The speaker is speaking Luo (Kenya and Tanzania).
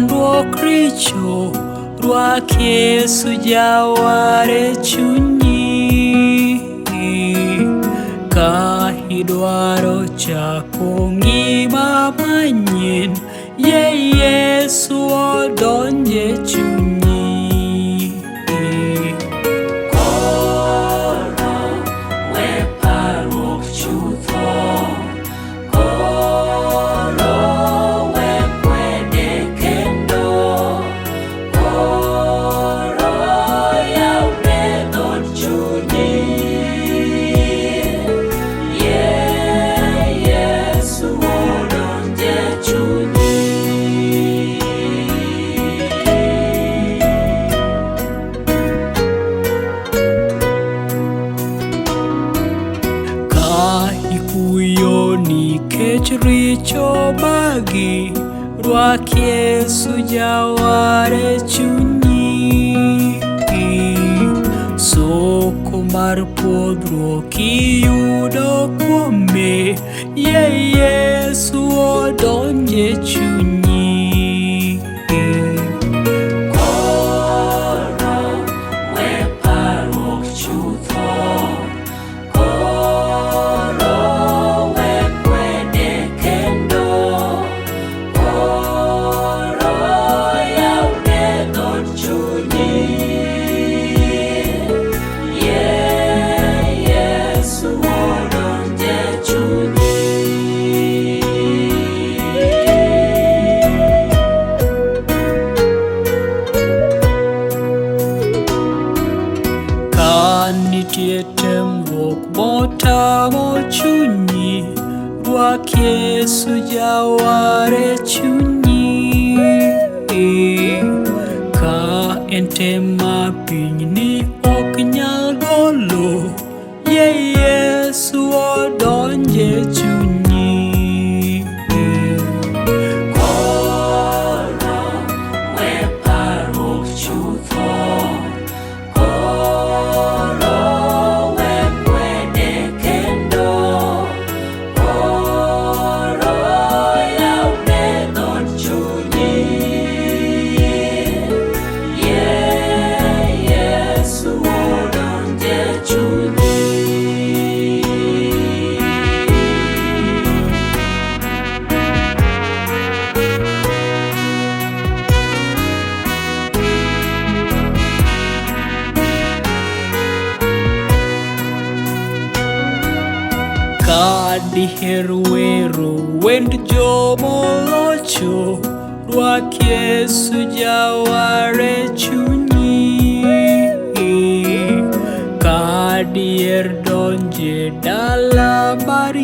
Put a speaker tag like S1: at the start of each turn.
S1: chandruok richo, rwak Yesu jawar e chunyi. Ka idwaro chako ngima manyien, yie Yesu odonj e chunyi.
S2: Koro we parruok chutho, koro we kwede kendo, koro yawne dhood chunyi. Yie Yesu odonj e chunyi.
S1: Ka ikuyo nikech richo magi, rwak Yesu jawar e chunyi. Soko mar pwodhruok iyudo kuome, yie Yesu odonj e chunyi.
S2: Koro we parruok chutho, koro we kwede kendo, koro yawne dhood chunyi. Yie Yesu odonj e chunyi.
S1: Ka nitie temruok motamo chunyi, rwak Yesu jawar e chunyi. Ka en tem ma pinyni ok nyal golo, yie Yesu odonj e chunyi.
S2: Koro we parruok chutho, koro we kwede kendo, koro yawne dhood chunyi. Yie Yesu odonj e chunyi.
S1: Ka diher wero wend jomolocho, rwak Yesu jawar e chunyi. Ka diher donje dala mar